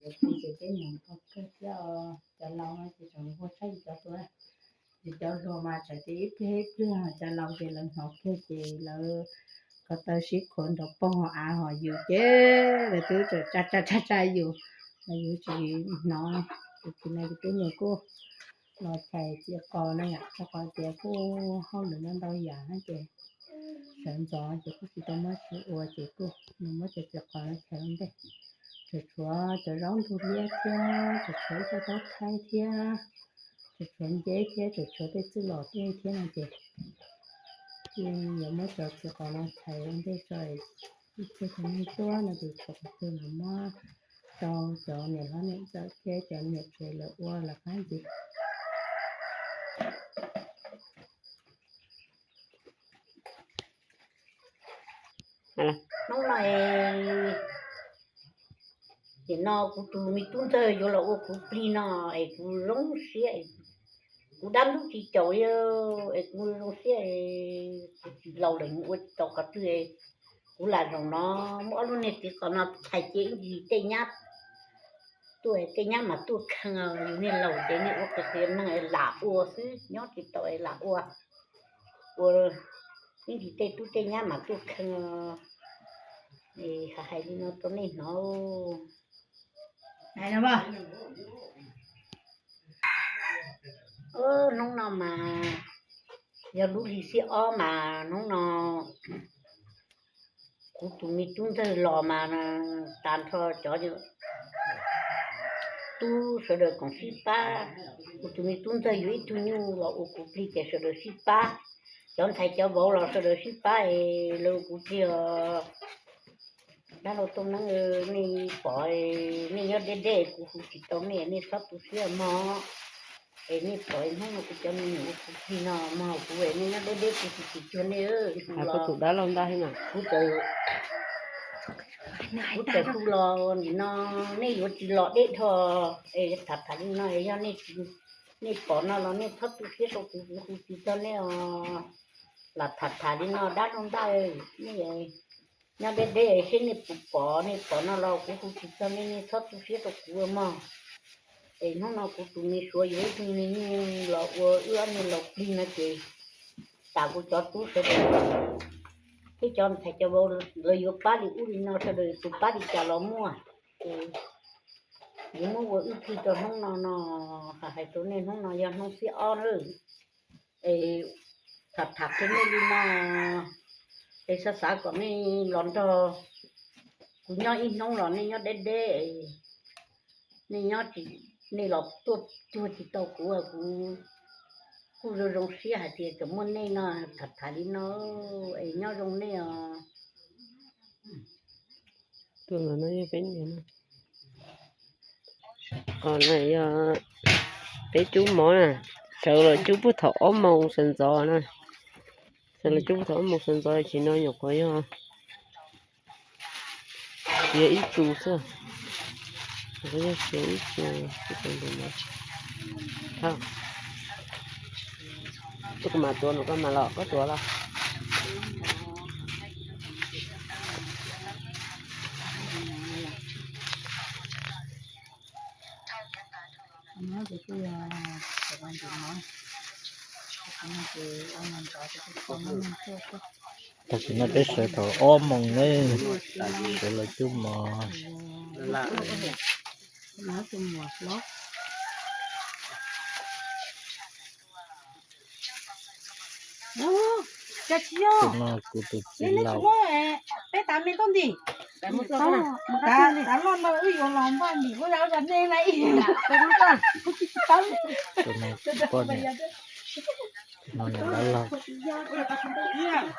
Ces peb niam hnov kawg thiab, cov laus no ces tseem ua saib yus cov hluas, yus cov hluas mas txawm tias ib pliag ib pliag, cov laus ces lawv hnov kiag ces lawv ko taw sib khuav nrov poog hauv av, ho yus ces lawv twb tsa tsa tsa tsa yus, mas yus tsis hnov. Ces tsis no ces peb niam kuj los chais txiv qos no yom, rau qhov tias kuj hauj lwm ntau yam no ces sawv ntxov ces kuj tsis tau muab tsis ua ces kuj nws muab cov txiv qos no chais ua ntej. Tseem tshuav cov zaub ntug liab thiab, tseem tshuav ib co taub thaib thiab, tseem tshuav nceb thiab, tseem tshuav tej txwj los tej thiab no ces yuav muab cov txiv qos no chais ua ntej tso, ib txhia cov neeg tuaj no ces tshuav qhov twg los muab rau cov niam hlob niam ntxawm thiab cov niam tsev lawv ua lawv qab ntxiv. Hnub no es, nim no kuv tus me tub ntxawg yuav los ua kuv plig no es kuv zoo siab, kuv dab ntub tsis caum li es kuv zoo siab, kuv tsis laus lawm mus ua tsis tau qhov twg. Kuv lam zaum no muab ob lub niag txiv qos no chais cia ib ntsis tej nyab tuaj, tej nyab mas tuaj kheej, yus niag laus ces niag ua qias qias neeg lam ua xwb, nyob tsis tau lam ua, ua ib ntsis tej tub tej nyab mas tuaj kheej. Hais li no rau nej hnov. Hnub no mas yog lub hli xiab ob mas hnub no kuv tus me tub ntxawg los mas tas nrho cov tub sawv daws koom sib pab. Kuv tus me tub ntxawg yuav ib tug nyuj los ua kuv plig ces sawv daws sib pab. Cov ntxhais cov vauv los sawv daws sib pab es lawv ua kuv plig os. Dab laug Tooj Neeb, nej pom, nej nyob deb deb kuv hu tsis tau nej, nej txhob tu siab mog. Es nej pom hnub no kuv cov me nyuam ua kuv plig no mog, kuv nej nyob deb deb kuv hu tsis cuag nej. Kuv tus dab laug ntag mas kuv txawm, kuv txawm hu los nim no nej yuav tsis los deb dhau. Es tham tham li no, yog nej pom no los nej txhob tu siab rau kuv, kuv hu tsis txog nej os. Los tham tham li no dab laug ntag, nej nyob deb deb seb nej puas pom, nej pom no los kuv hu tsis txog nej, nej txhob tu siab rau kuv mog. Es hnub no kuv tus me suav yuav ib tug me nyuj los ua wb ob niag laus plig no ces tas kuv cov tub sawv daws, thiab cov ntxhais cov vauv lawv yuav pab li ub li no sawv daws tus pab li cas los muaj. Ces yuav muab ua wb plig rau hnub no no, hais rau nej hnub no yog hnub xiab ob lawm. Es tham tham qhia nej li no, es xav xav kom nej los nrog kuv nyob ib hnub los nej nyob deb deb, nej nyob tsis, nej los tuaj cuag tsis tau kuv, kuv kuj zoo zoo siab hais tias tseem muaj nej no, tham tham li no, es nyob zoo nej os. Tuaj no yog peb niam no. Qos no yog peb cub mov na, sawv los cub puag thaum ob moos sawv ntxov na. Sawv los cub puag thaum ob moos sawv ntxov, tam sim no nyuam qhuav yog tsiav ib tsu xwb. Nyuam qhuav yog tsiav ib tsu, ib tsu ntawm no. Thawj, koj mam tuav, koj mam los, koj tuav los. Tam sim no peb sawv thaum ob moos na, sawv los cub mov. Tus no kuv tus txiv laus. Tus no kuv poj niam.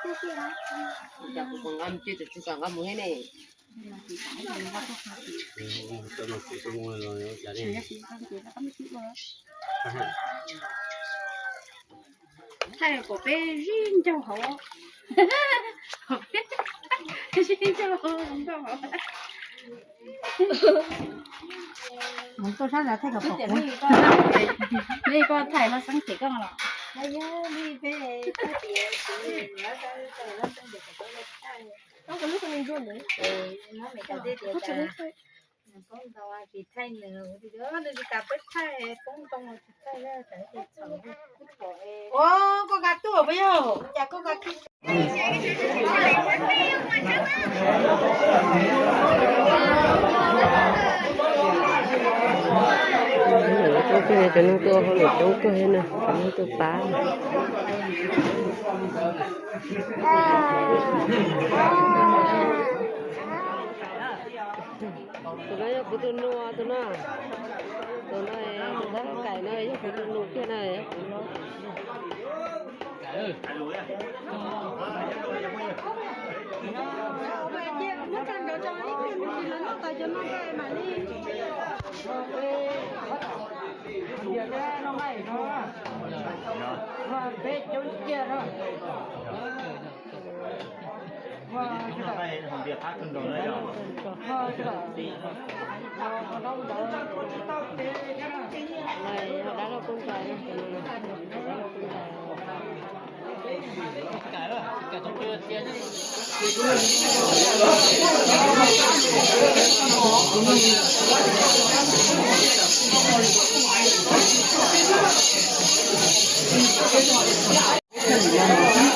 Tus no niam dab laug. Thaij kom peb zib ncaug hauv, zib ncaug hauv, ncaug hauv. Mus tuaj sab nrad thaij kom pom kuv. Li koj thaij no xeeb ces koj los. Poob ntoo tsis thaij nws, nws tsis kam peb thaij, poob ntoo tsis thaij, txhaum. Ua, koj ka tuaj puas yog? Cas koj ka khi? Cov neeg tuaj hauj lwm coob kawg thiab na, cov neeg tuaj pab. Tus no yog kuv tus nus, tus no, tus no, tus tab kaim no yog kuv tus nus kiag na.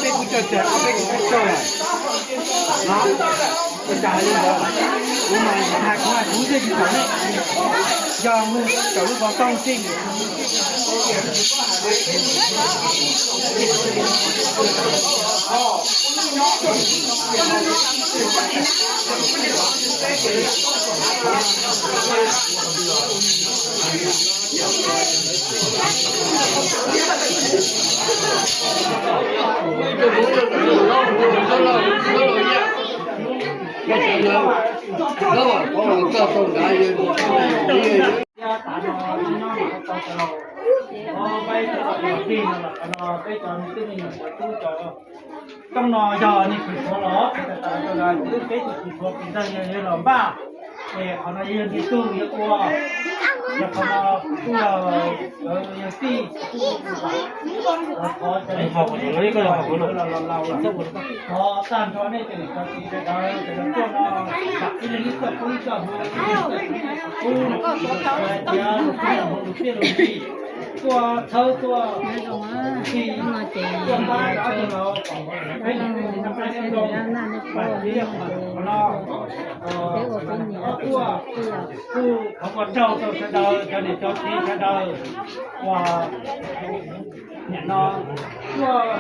Peb kuj coj tag, peb kuj coj lawm. No, ua cas li ntawd, kuv mas hais kuv hais kuv twb tsis tau ne, yog mus tau lub qhov tooj xij. Tooj no yog nws kws tshuav los, peb tus kws tshuav kws ntag yog los npaj, es qhov no yog nws tug yog ua, yog qhov no kuj yog, yog tij, qhov tag nrho nej cov niam cov txiv sawv daws, cov tuaj no, ib leeg ib txoj koob ib txoj hmoov, kuv hais tias lus txiaj lus ntsig, tuaj txhawb tuaj txhawb, tuaj pab rau ob tug laus, peb zoo, pab txiv qhov no, tuaj kuj thov ua tsaug rau sawv daws cov niam cov txiv sawv daws uas nim no tuaj.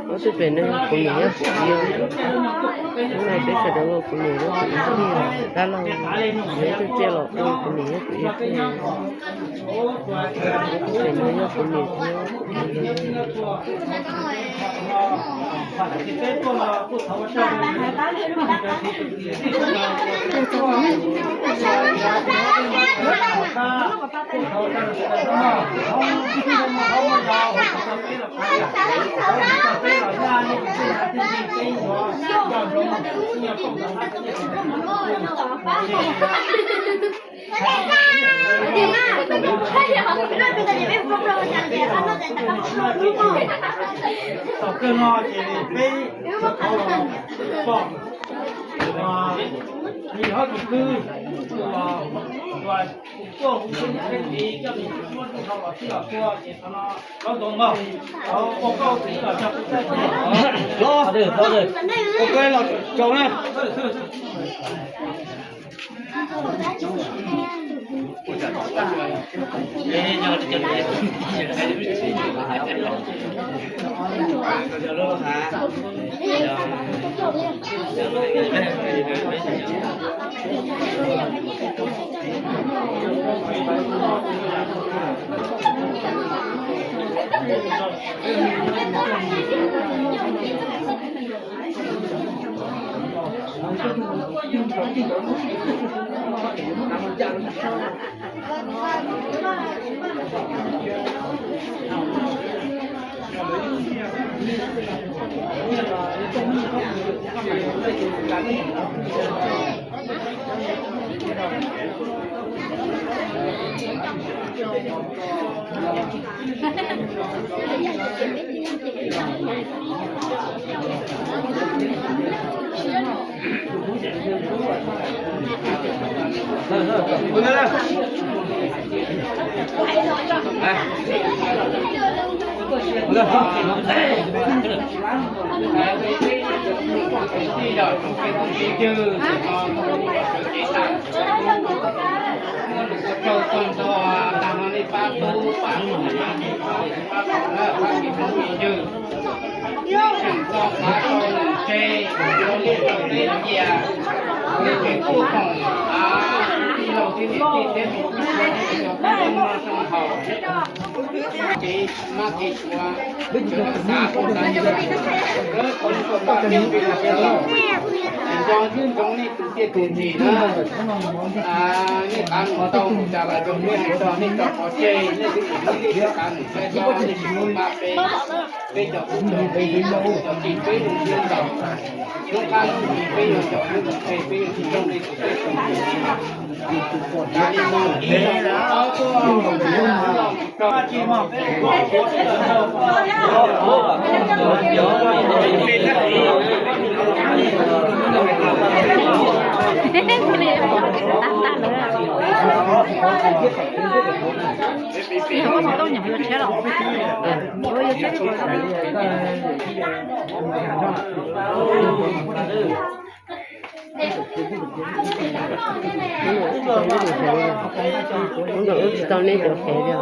Ob tug pem no kuv niam kuv txiv, hnub no peb sawv daws ua kuv niam kuv txiv, dab laug, yog ib tug txiaj los ua kuv niam kuv txiv. Ob tug pem no yog kuv niam thiab kuv txiv. Thaum kawg no ces peb pom, nws yog tus kwv uas tuaj hu peb niam peb txiv coj nws muab nws los sib los tua ces qhov no lawv ntaus nkaus, lawv ua kauj txiv los cog peb txhais tes. Los, ua kauj los tsaus na. Nco ywj ntsoov nej tus txiaj tus ntsig na, nej qab mus tau mus cas los rau nej hais txog nej cov pov tseg, nej twb tsis muaj li qab mus saib txog nej tsis muaj pab peb. Peb cov kuj cov txiv, cov txiv peb mus thiab ntaus, hnub qab hnub ntsis peb yuav cov hnub mus qhia peb yuav tsis raug nej tus txiaj tus ntsig. Li no, Ub, tsis tau nej cov qhev li.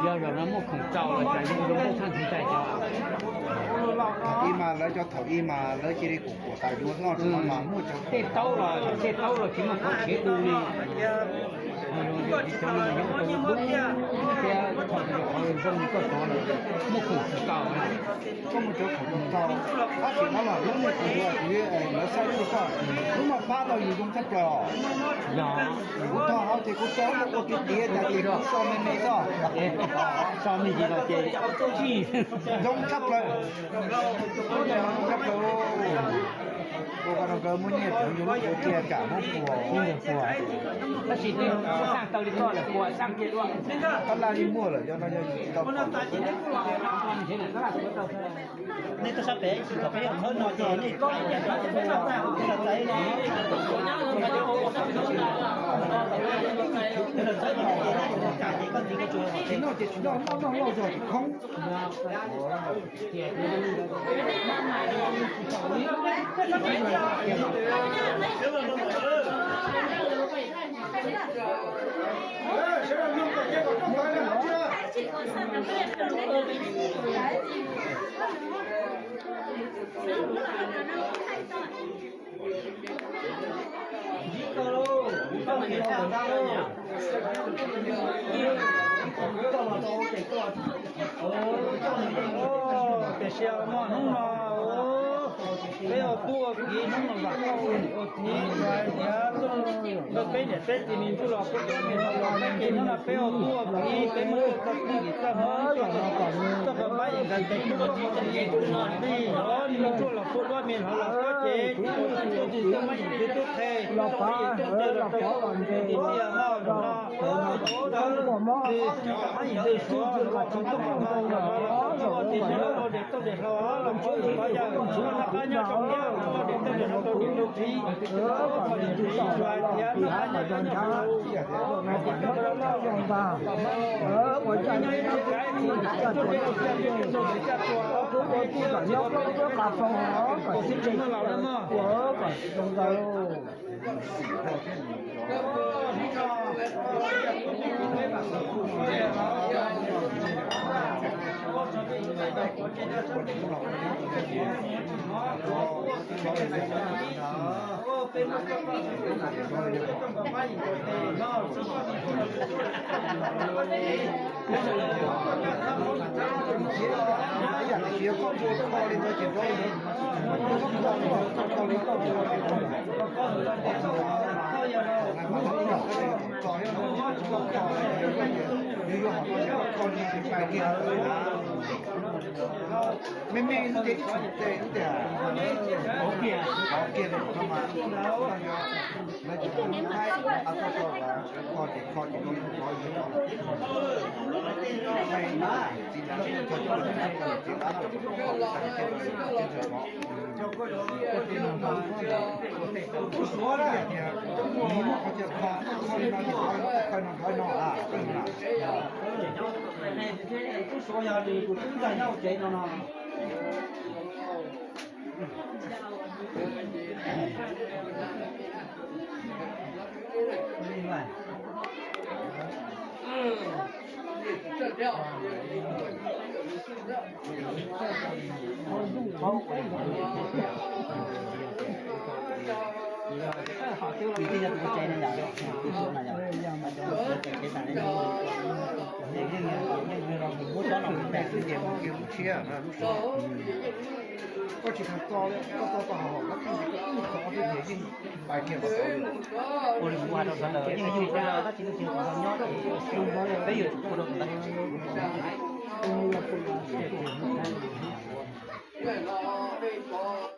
Yog zaum no muaj khoom tsaus los cas zoo zoo nkauj tshaj ntshai cov. Thaum ub mas lawv cov thaum ub mas lawv cia li kuam kuam tas yuav noj tsis no mas muaj cov tej taub los tej taub los tsis muaj qhov khiav tu li. Koj tsis tau los yuav ua dub thiab, thaum koj zoo koj tod lawm, muaj khoom tsis tau, koj mus cov khoom tsis tau, tab sis no los lub nej kuv yuav kuv lawv saib txog koj, lub no pab tau yus zoo tshaj plaws. Kuv tog hauv ces kuv tso ua tiav tiav cas ces kuv so me me xwb. So me ntsis los ces zoo tshaj plaws. Zoo tshaj plaws. Ua ko rau nkawd muab nyiaj rau yus lub ua cia kam muab puas, muab puas. Tab sis twb xaj tau li koj lawm puas xaj kiag dua. Tab laj li muaj lawm yog no yog tsis tau. Nej tuaj sab pem ib chim kom peb yog thawb no ces nej txais no. Tsis noj ces tsis noj, noj noj lauj zog tsis khoob. Tiam sis mas hnub no peb ua tub ua kiv hnub no vam koj ua txiv thiab nkawd peb niam peb txiv me ntsuj los kuj tuaj me ntsuj los peb ces hnub no peb ua tub ua kiv peb muab txoj txij txoj hmoov txoj kom pab ib ntxhais tes tub txij tij me ntsuj los kuj tuaj me ntsuj los koj ces txoj txij txoj hmoov txoj tub qhe los pab ib ntxhais tes tub txij tij no. Me me lub tias ib txhum tes lub tias hauv kiag, hauv kiag li no mas lawv cov Thaib a, kho ces kho ces no yog kho yog kho. Txiv na, txiv na, tub Suav na, mus muab qhov chaw kho, kho li no ces kho no kho no a. Tub Suav yog nws tus tub ntxawg nyob hauv tsev no no. Koj tsis tau txo, koj txo tau hauv hauv koj tij ces koj wb txo ob peb hnub yeej pais kiag los tau. Ua li kuv hais rau sawv daws yeej yug sawv daws tab sis leej twg nyob ces peb yuav tsum ua rau tus ntawd.